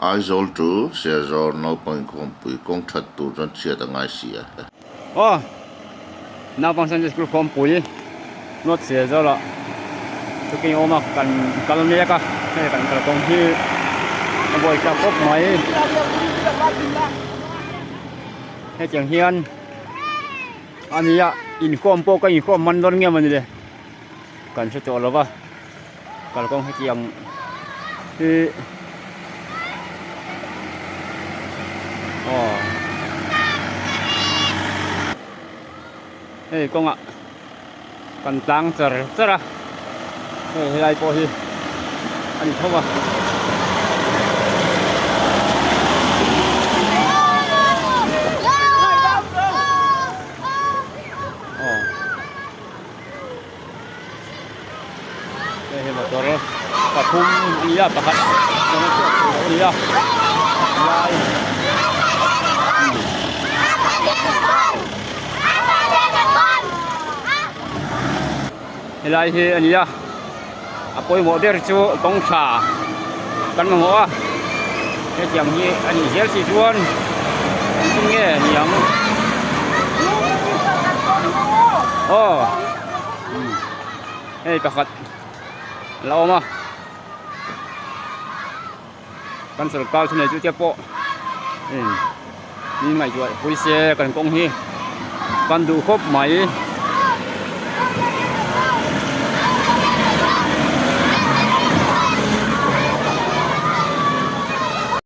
Aizawl to Serzawl naupang inkhawmpui kawng that tur chuan chhiat a ngai si a. Aw, naupang Sunday School khawmpui North Serzawl ah thukin awm a kan kal mek a, hei kan kalkawng hi a buaithlak khawp mai. Hetiang hian a nia inkhawm pawh ka inkhawm man dawn nge mawni le kan hre tawh lo va. Kalkawng hetiang hi aw hei kawngah kan tlang char char a hei helai pawh hi a ni tho a. Hei hi motor pathum a ni a pakhat a ni a lai helai hi a ni a a pawimawh ber chu kawng tha kan mamawh a hetiang hi a nih zel si chuan engtin nge ni ang aw. Hei pakhat a la awm a kan sorkar thunei chu te pawh mi ngaihtuah pui se kan kawng hi kan duh khawp mai.